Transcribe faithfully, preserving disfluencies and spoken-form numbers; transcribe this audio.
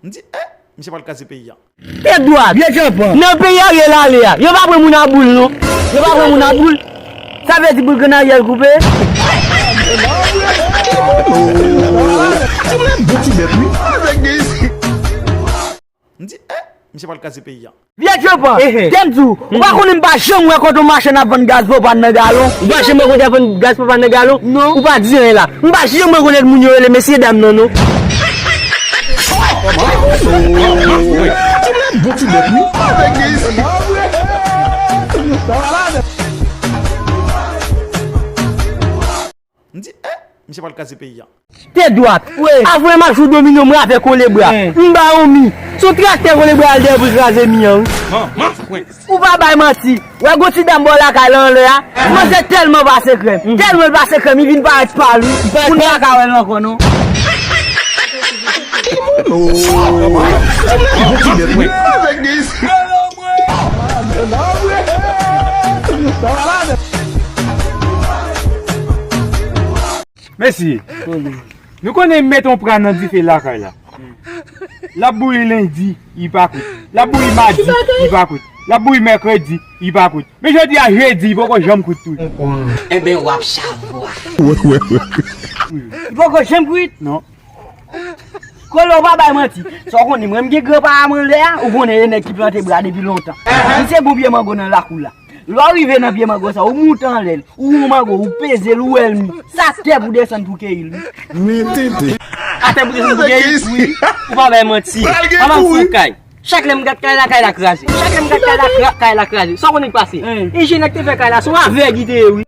M di, eh, misye pral kraze peyi a. Tèt dwat. Vye tchanpan. Nan peyi a ye l ale a. Yo pa pran moun a boul non. Yo pa pran moun a boul. Sa vle di boul grenn Ariel koupe? Ti mwen bon ti bèt wi. M di, eh, misye pral kraze peyi a. Vye tchanpan. Ehe. Te m di w, ou pa konnen m pa janm wè kote w mache n ap vann gaz pwopàn nan galon. Ou pa janm wè kote ap vann gaz pwopàn nan galon? Non. Ou pa di anyen la. M pa janm wè kote moun yo rele mesye dam nan non. Ti mwen bon ti bèt wi. M di, eh, misye pral kraze peyi a. Tèt dwat. Wi. Avwe m ap jwe domino mwen avèk Kolebra. M ba yon mi. Sou traktè Kolebra al dèyè pou l kraze mi an wi. Ou pa bay manti. Wè gon ti dam bò lakay la anlè a. Manzè tèlman pase krèm. Tèlman l pase krèm, li vin parèt pal wi. Moun pa ka wè l ankò non. Mesye, nou konnen m met yon pra nan dife lakay la. L ap bouyi lendi, li pa kwit. L ap bouyi madi, li pa kwit. L ap bouyi mèkredi, li pa kwit. Men jodi a jedi, li poko janm kwit tou. Enben, w ap chavwa. Li poko janm kwit? Non. Kolo, ou pa bay manti. Sa w konnen, mwen, m gen granpapa m anlè a, ou konnen e nèg ki plante bra depi lontan. Li se bon pye mango nan lakou la. Lè w rive nan pye mango sa, ou moute anlè l, ou wè yon mango, ou peze l, ou wè l mi. Sa tè pou desann pou keyi l, wi. Men tenten. Atè pou desann pou keyi l, wi. Ou pa bay manti. Papa m fou kay. Chak lè m gad kay la, kay la kraze. Chak lè m gad kay la, kay la kraze. Sa w konnen k pase? Enjenyè k te fè kay la, se yon avèg li te ye, wi.